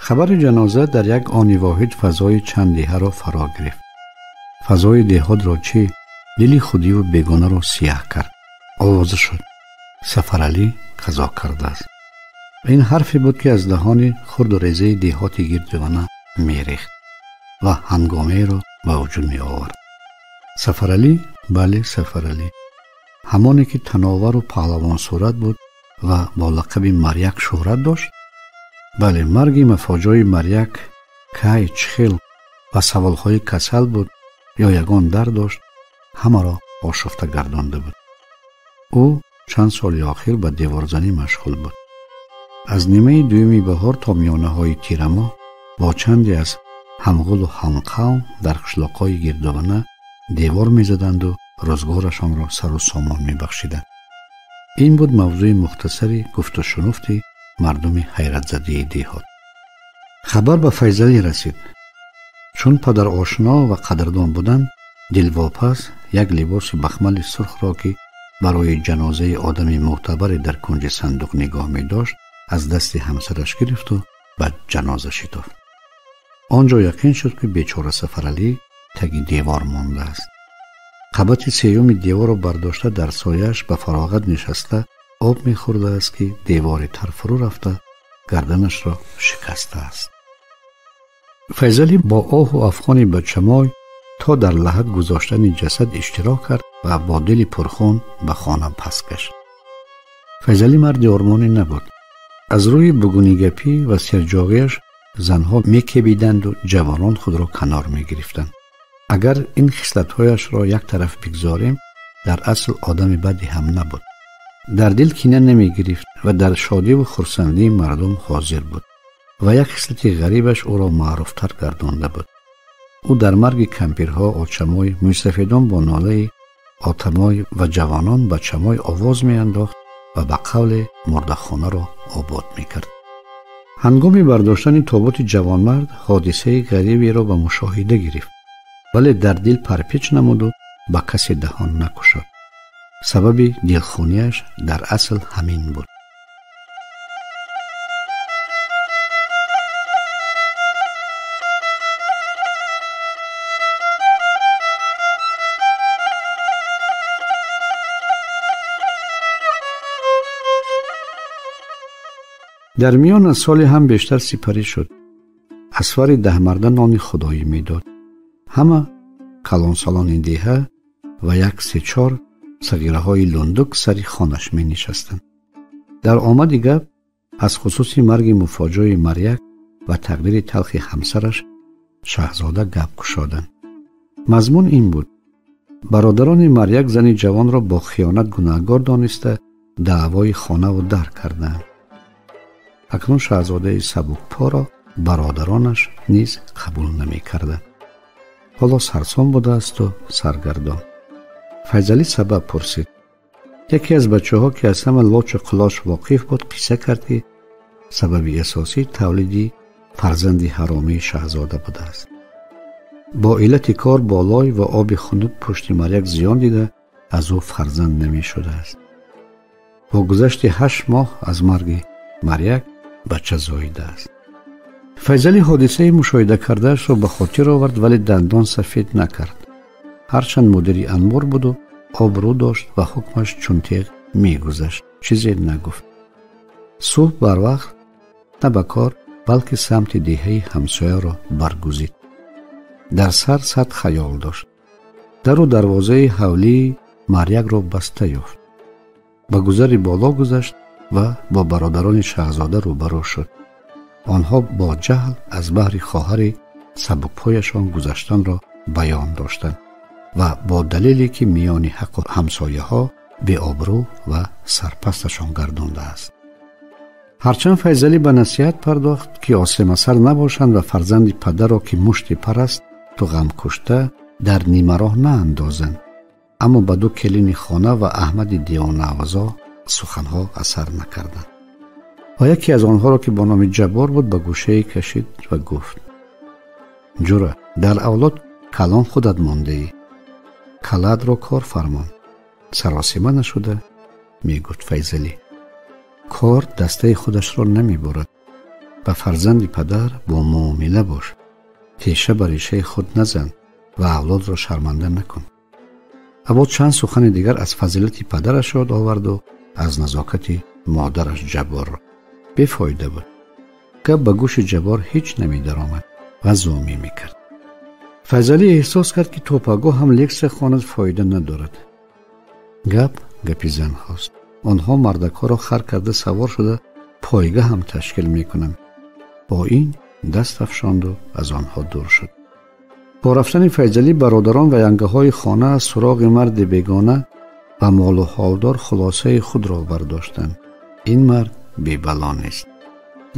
Хабари ҷаноза дар як они воҳид фазои чанд деҳаро фаро гирифт. Фазои деҳотро чӣ, дили худиву бегонаро сияҳ кард. Овоза шуд: Сафаралӣ қазо кардааст. Ин ҳарфе буд, ки аз даҳони хурду резаи деҳоти Гирдивона мерехт ва ҳангомеро ба вуҷуд меовард. Сафаралӣ, бале, Сафаралӣ, ҳамоне ки тановару паҳлавонсурат буд ва бо лақаби Марьяк шӯҳрат дошт. Бале, марги мафоҷои Марьяк кай, чӣ хел ва саволҳои касал буд ё ягон дард дошт, ҳамаро ошуфта гардонда буд. Ӯ чанд соли охир ба деворзанӣ машғул буд. Аз нимаи дуюми баҳор то миёнаҳои тирамоҳ бо чанде аз ҳамғулу ҳамқавм дар қишлоқҳои Гирдована девор мезаданду рӯзгорашонро сару сомон мебахшиданд. Ин буд мавзӯи мухтасари гуфтушунуфти мардуми ҳайратзадии деҳот. Хабар ба Файзалӣ расид. Чун падарошно ва қадрдон буданд, дилвопас як либоси бахмали сурхро, ки барои ҷанозаи одами мӯътабаре дар кунҷи сандуқ нигоҳ медошт, аз дасти ҳамсараш гирифту ба ҷаноза шитофт. Он ҷо яқин шуд, ки бечора Сафаралӣ таги девор мондааст. Қабати сеюми деворро бардошта, дар сояаш ба фароғат нишаста об мехӯрдааст, ки девори тар фурӯ рафта гарданашро шикастааст. Файзалӣ бо оҳу афғони бачамой то дар лаҳад гузоштани ҷасад иштирок кард ва бо дили пурхун ба хона пас гашт. Файзалӣ марди ормонӣ набуд. Аз рӯи бугунигапӣ ва серҷоғиаш занҳо мекебиданду ҷавонон худро канор мегирифтанд. Агар ин хислатҳояшро як тараф бигзорем, дар асл одами баде ҳам набуд. Дар дил кина намегирифт ва дар шодиву хурсандии мардум ҳозир буд ва як хислати ғарибаш ӯро маъруфтар гардонда буд. Ӯ дар марги кампирҳо очамой, мӯйсафедон бо нолаи отамой ва ҷавонон бачамой овоз меандохт ва ба қавле мурдахонаро обод мекард. Ҳангоми бардоштани тобути ҷавонмард ҳодисаи ғариберо ба мушоҳида гирифт, вале дар дил парпеч намуду ба касе даҳон накушод. Сабаби дилхунияш дар асл ҳамин буд. Дар миён аз соли ҳам бештар сипарӣ шуд. Асфари даҳмарда нони худоӣ медод. Ҳама калонсолони деҳа ва як сечор сағираҳои лундук сари хонаш менишастанд. Дар омади гап аз хусуси марги муфоҷои Марьяк ва тақдири талхи ҳамсараш Шаҳзода гап кушоданд. Мазмун ин буд: бародарони Марьяк зани ҷавонро бо хиёнат гунаҳгор дониста даъвои хонаву дар карданд. Акнун шаҳзодаи сабукпоро бародаронаш низ қабул намекарданд. Ҳоло сарсон будаасту саргардон. Файзалӣ сабаб пурсид. Яке аз бачаҳо, ки аз ҳама лочу қулош воқиф буд, қисса кард, ки сабаби асосӣ тавлиди фарзанди ҳаромии шаҳзода будааст. Бо иллати кор бо лой ва оби хунук пушти Марьяк зиён дида, аз ӯ фарзанд намешудааст. Бо гузашти 8 моҳ аз марги Марьяк бача зоидааст. Файзалӣ ҳодисаи мушоҳида кардаашро ба хотир овард, вале дандон сафед накард. Ҳарчанд мудири анбор буду обрӯ дошт ва ҳукмаш чун теғ мегузашт, чизе нагуфт. Субҳ барвақт на ба кор, балки самти деҳаи ҳамсояро баргузид. Дар сар сад хаёл дошт. Дару дарвозаи ҳавлии Марьякро баста ёфт. Ба гузари боло гузашт ва бо бародарони шаҳзода рӯбарӯ шуд. Онҳо бо ҷаҳл аз баҳри хоҳари сабукпояшон гузаштанро баён доштанд ва бо далеле, ки миёни ҳаққу ҳамсояҳо беобрӯ ва сарпасташон гардондааст. Ҳарчанд Файзалӣ ба насиҳат пардохт, ки осемасар набошанд ва фарзанди падарро, ки мушти пар аст ту ғамкушта, дар нимароҳ наандозанд, аммо ба ду келини хона ва Аҳмади девонаавзо суханҳо асар накарданд ва яке аз онҳоро, ки бо номи Ҷаббор буд, ба гӯшае кашид ва гуфт: «Ҷура, дар авлод калон худат мондаӣ, калладро кор фармон». Саросима нашуда мегуфт Файзалӣ: «Кор дастаи худашро намебурад. Ба фарзанди падар бо муомила бош, теша ба решаи худ назан ва авлодро шарманда накун. Або чанд сухани дигар аз фазилати падараш ёд оварду аз назокати модараш Ҷабборро. Бефоида буд. Гап ба гӯши Ҷаббор ҳеҷ намедаромад ва зомӣ мекард. Файзалӣ эҳсос кард, ки то пагоҳ ҳам лексия хонад фоида надорад. Гап гапи занҳост. Онҳо мардакҳоро хар карда савор шуда пойга ҳам ташкил мекунанд. Бо ин даст афшонду аз онҳо дур шуд. Бо рафтани Файзалӣ бародарон ва янгаҳои хона аз суроғи марди бегона ва молу ҳолдор хулосаи худро бардоштанд. Ин мард бебало нест.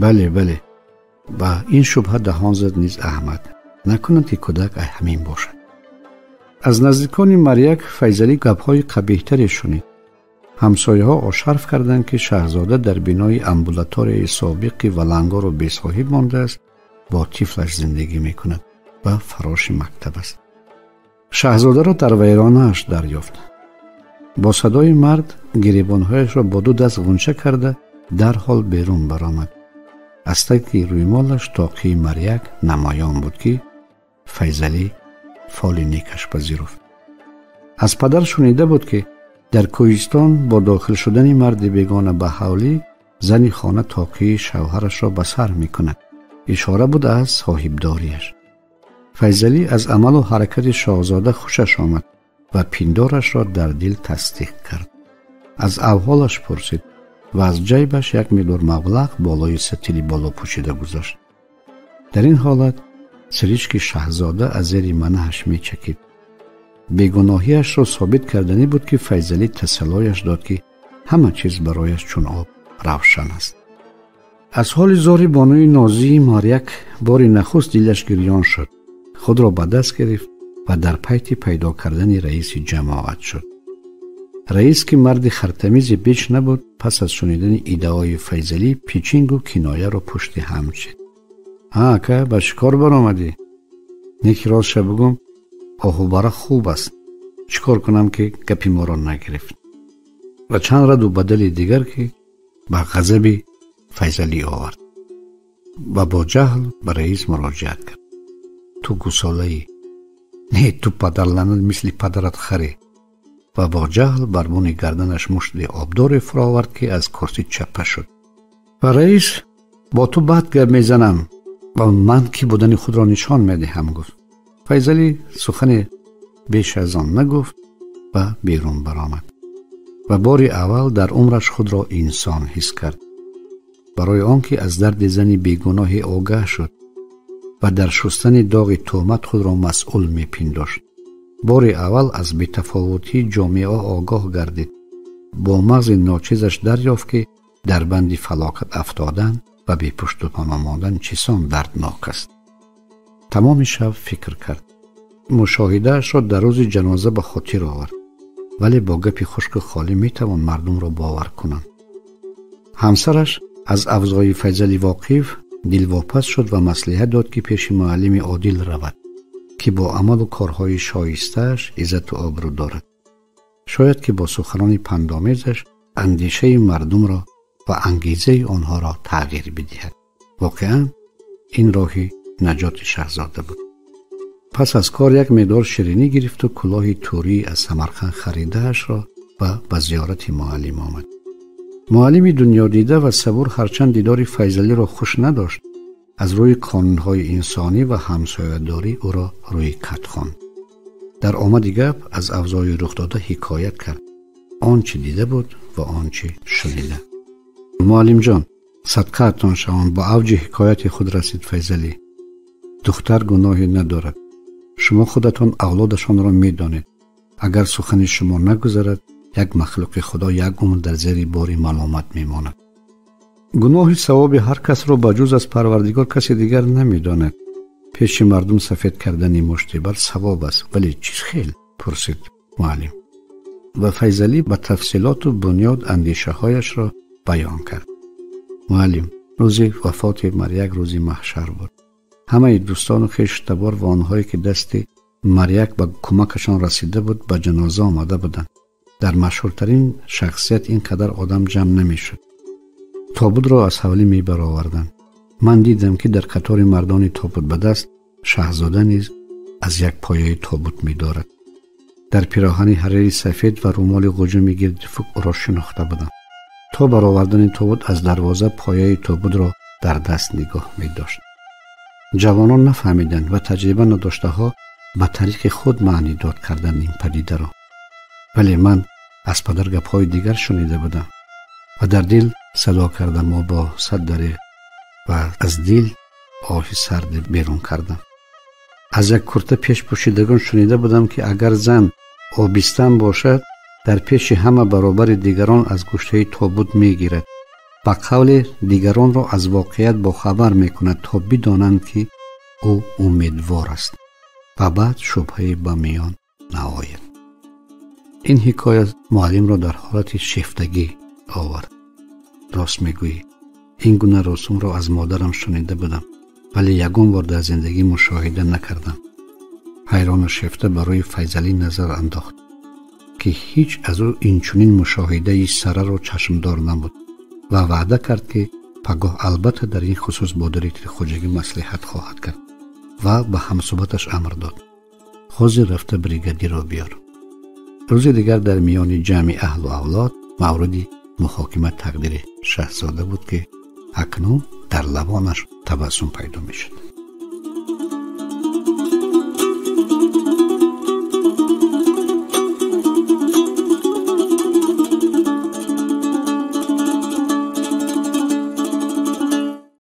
Бале, бале, ба ин шубҳа даҳон зад низ Аҳмад. Накунад ки кӯдак ай ҳамин бошад. Аз наздикони Марьяк Файзалӣ гапҳои қабеҳтаре шунид. Ҳамсояҳо ошарф карданд, ки шаҳзода дар бинои амбулаторияи собиқи валангору бесоҳиб мондааст, бо тифлаш зиндагӣ мекунад ва фароши мактаб аст. Шаҳзодаро дар вайронааш дарёфт. Бо садои мард гиребонҳояшро бо ду даст ғунча карда дарҳол берун баромад. Аз таги рӯймолаш тоқии Марьяк намоён буд, ки Файзалӣ фоли некаш пазируфт. Аз падар шунида буд, ки дар кӯҳистон бо дохил шудани марди бегона ба ҳавлӣ зани хона тоқии шавҳарашро ба сар мекунад. Ишора буд аз соҳибдориаш. Файзалӣ аз амалу ҳаракати шоҳзода хушаш омад ва пиндорашро дар дил тасдиқ кард. Аз авҳолаш пурсид ва аз ҷайбаш як миқдор маблағ болои сатили боло пӯшида гузошт. Дар ин ҳолат сиришки шаҳзода аз зери манаҳаш мечакид. Бегуноҳиашро собит карданӣ буд, ки Файзалӣ тасаллояш дод, ки ҳама чиз барояш чун об равшан аст. Аз ҳоли зори бонуи нозии Марьяк бори нахуст дилаш гирён шуд. Худро ба даст гирифт ва дар пайти пайдо кардани раиси ҷамоат шуд. Раис, ки марди хартамизи беш набуд, пас аз шунидани иддаои Файзалӣ пичингу кинояро пушти ҳам чид. Ҳа, ака, ба чӣ кор баромадӣ? Неки ростша бигӯм, оҳубара хуб аст. Чӣ кор кунам, ки гапи моро нагирифт? Ва чанд раду бадали дигар, ки ба ғазаби Файзалӣ овард ва бо ҷаҳл ба раис муроҷиат кард. Ту гусолаӣ, не, ту падарланат мисли падарат харе. Ва бо ҷаҳл бар буни гарданаш мушти обдоре фуровард, ки аз курсӣ чаппа шуд. Ва раис бо ту бад гап мезанам ва ман ки будани худро нишон медиҳам, гуфт. Файзалӣ сухане беш аз он нагуфт ва берун баромад. Ва бори аввал дар умраш худро инсон ҳис кард. Барои он ки аз дарди зани бегуноҳе огаҳ шуд ва дар шустани доғи тӯҳмат худро масъул мепиндошт. Бори аввал аз бетафовутии ҷомеа огоҳ гардид. Бо мағзи ночизаш дарёфт, ки дар банди фалокат афтодан ва бепушту паноҳ мондан чисон дарднок аст. Тамоми шаб фикр кард. Мушоҳидаашро дар рӯзи ҷаноза ба хотир овард, вале бо гапи хушку холӣ метавон мардумро бовар кунанд. Ҳамсараш аз авзои Файзали воқиф дилвопас шуд ва маслиҳат дод, ки пеши муаллими одил равад, ки бо амалу корҳои шоистааш иззату обрӯ дорад. Шояд ки бо суханони пандомезаш андешаи мардумро ва ангезаи онҳоро тағйир бидиҳад. Воқеан ин роҳи наҷоти шаҳзода буд. Пас аз кор як миқдор ширинӣ гирифту кулоҳи турӣ аз Самарқанд харидаашро ва ба зиёрати муаллим омад. Муаллими дунёдида ва сабур ҳарчанд дидори Файзалиро хуш надошт, аз рӯи қонунҳои инсонӣ ва ҳамсоядорӣ ӯро рӯи кат хонд. Дар омади гап аз авзои рухдода ҳикоят кард, он чӣ дида буд ва он чӣ шунида. Муаллимҷон, садқаатон шавам, ба авҷи ҳикояти худ расид Файзалӣ. Духтар гуноҳе надорад. Шумо худатон авлодашонро медонед. Агар сухани шумо нагузарад, як махлуқи худо як умр дар зери бори маломат мемонад. Гуноҳи савоби ҳар касро ба ҷуз аз Парвардигор касе дигар намедонад. Пеши мардум сафед кардани муштибар савоб аст, вале чиз хел? Пурсид муаллим. Ва Файзалӣ ба тафсилоту бунёд андешаҳояшро баён кард. Муаллим, рӯзи вафоти Марьяк рӯзи маҳшар буд. Ҳамаи дӯстону хештабор ва онҳое ки дасти Марьяк ба кӯмакашон расида буд, ба ҷаноза омада буданд. Дар машҳуртарин шахсият ин қадар одам ҷамъ намешуд. Тобутро аз ҳавлӣ мебароварданд. Ман дидам, ки дар қатори мардони тобут ба даст шаҳзода низ аз як пояи тобут медорад. Дар пироҳани ҳарири сафед ва румоли ғуҷуми гирди фук ӯро шинохта будам. То баровардани тобут аз дарвоза пояи тобутро дар даст нигоҳ медошт. Ҷавонон нафаҳмиданд ва таҷриба надоштаҳо ба тариқи худ маънӣ дод карданд ин падидаро. Вале ман аз падар гапҳои дигар шунида будам ва дар дил садо кардам мо бо сад даре ва аз дил оҳи сарде берун кардам. Аз як курта пеш пӯшидагон шунида будам, ки агар зан обистан бошад, дар пеши ҳама баробари дигарон аз гӯштаи тобут мегирад. Ба қавле дигаронро аз воқеият бохабар мекунад, то бидонанд, ки ӯ умедвор аст ва баъд шубҳае ба миён наояд. Ин ҳикоят муаллимро дар ҳолати шефтагӣ овард. Рост мегӯӣ, ин гуна русумро аз модарам шунида будам, вале ягон бор дар зиндагӣ мушоҳида накардам. Ҳайрону шефта барои Файзалӣ назар андохт, ки ҳеҷ аз ӯ инчунин мушоҳидаи сараро чашмдор набуд ва ваъда кард, ки пагоҳ албатта дар ин хусус бо директори хоҷагӣ маслиҳат хоҳад кард ва ба ҳамсуҳбаташ амр дод: ҳозир рафта бригадирро биёр. Рӯзи дигар дар миёни ҷамъи аҳлу авлод мавриди муҳокима тақдири шаҳзода буд, ки акнун дар лабонаш табассум пайдо мешуд.